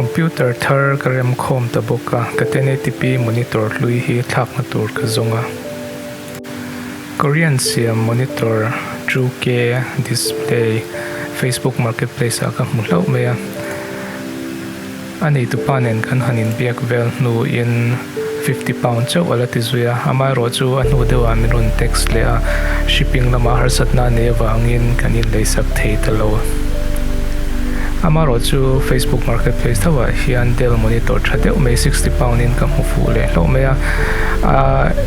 Computer thar ka rem khawm ta bawk a, ka 1080p monitor hlui hi thlakna tur ka zawng a. Korean siam monitor 2K display Facebook marketplace ah ka hmu hlauh mai a. A neitupa nen kan han inbiak vel hnuin £50 chauh a la ti zui a, amaherawhchu a hnu deuhah min rawn text leh a, shipping lamah harsatna a neih avangin kan inleisak thei ta lo. Amaherawhchu Facebook marketplace thovah hian Dell monitor tha deuh mai £60 in ka hmu fuh leh hlauh mai a, a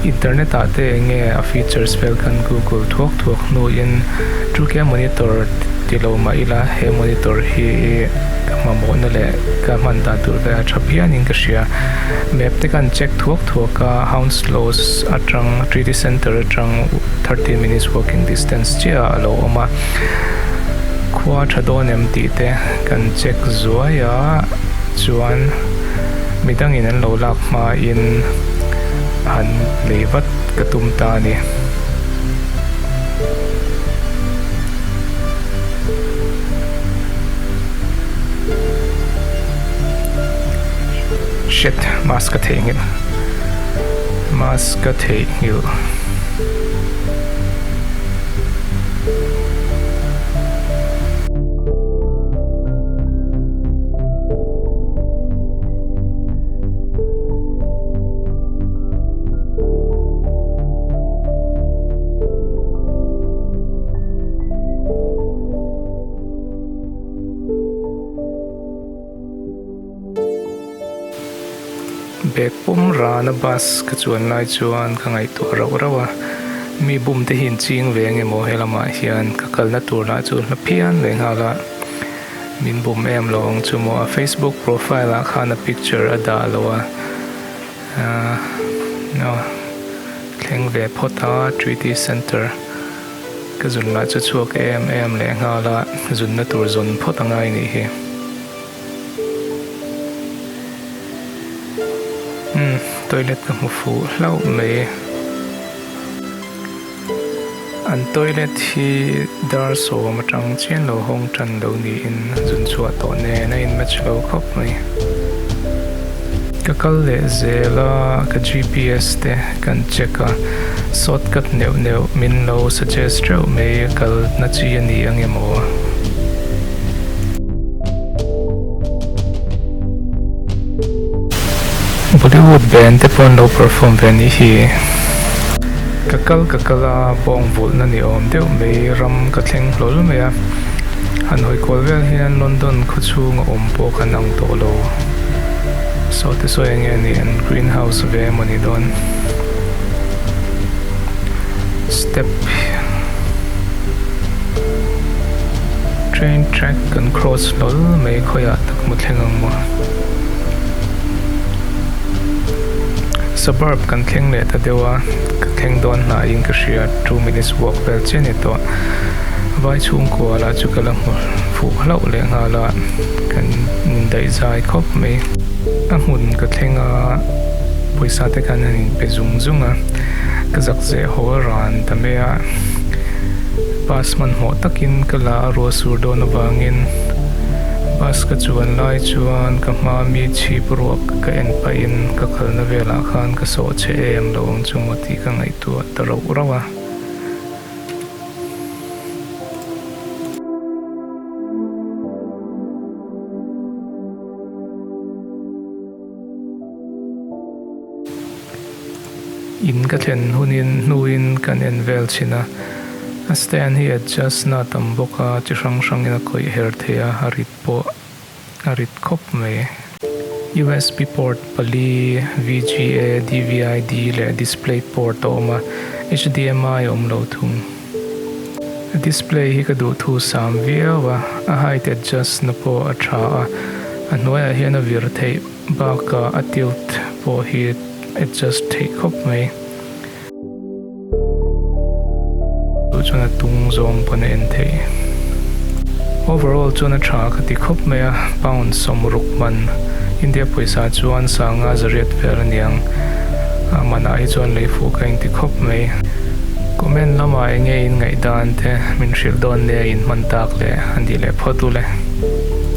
internet ah te enge a features vel kan google thuak thuak hnuin 2K monitor ti lo mah ila he monitor hi ka hmamawhna leh ka hman dan tur vel a tha phianin ka hria. Map te kan check thuak thuak a, Hounslow atang Treaty Centre atang 30 minutes walking distance chiah ah a lo awm a, khua tha dawn em tih te kan check zuai a, chuan midangin an lo lak hmain han lei vat ka tum ta a ni. Shit, mask ka theihnghilh. Mask ka theihnghilh. Bag pum rana bus ka chuan lai chuan ka ngaihtuah rauh rauh a, mi bum te hi in ching ve eng emaw he lamah hian ka kalna tur lah chu hla phian leh nghal a, min bum em lo ang chu maw a facebook profile ah khan a picture a dah lo a, ahh thleng ve phawt a treaty center. Ka zun lah chu chhuak em em leh nghal a, zunna tur zawn phawt a ngai nih hi. Umm, toilet ka hmu fuh hlauh mai. An toilet hi dar sawm atang chian lo hawng tan lo niin zun chhuah tawh nen a in match lo khawp mai. Ka kal leh zel a, ka GPS te kan check a, shortcut neuh neuh min lo suggest reuh mai kal na chi a ni ang em aw? Bollywood band te pawh an lo perform ve anih hi. Ka kal ka kal a, bawng vulhna ni awm deuh mai ram ka thleng hlawl mai a, han hawi kual vel hian London khawchhung a awm pawh kan ang tawh lo. Saw te sawi enge ni an greenhouse ve emaw ni dawn step train track kan cross hlawl mai khawiah tak maw thleng ang maw suburb kan thleng leh ta deuh a ka thleng dawn hnaiin ka hria two minutes walk vel chiah a ni tawh vai chhungkua lah chu ka la hmu fuh hlauh leh nghal a. Kan indaih zai khawp mai. A hmun ka thleng a, pawisa te khan an inpe zung zung a, ka zak zeh haw ran ta mai a. Bus hmanhmawh takin ka la a ruah sur dawn avangin bus ka chuan lai chuan ka hma mi chhip ruak ka en pahin ka kalna velah khan ka sawh che em lo ang chu maw tih ka ngaihtuah ta rauh rauh a. In ka thlen hunin hnuin kan en vel thin a, a stand hi adjust na tam bawk a, chi hrang hrangin a khawih her thei a, a rit pawh a rit khawp mai. USB port pali, VGA, DVI-D leh display port a awm a, HDMI a awm lo thung. A display hi ka duh thu sam viau a, a height adjust na pawh a tha a, a hnuaiah hian a vir theih bakah a tilt pawh hi adjust theih khawp mai. Chu chuan a tung zawng pawn a en theih. Overall chuan a tha ka ti khawp mai a, pound 60 man India pawisa chuan sanga zariat vel a niang. A manah hi chuan lei fuh ka inti khawp mai. Comment lamah enge in ngaihdan te min hrilh dawn nia in hman tak leh a nih leh phawt u le.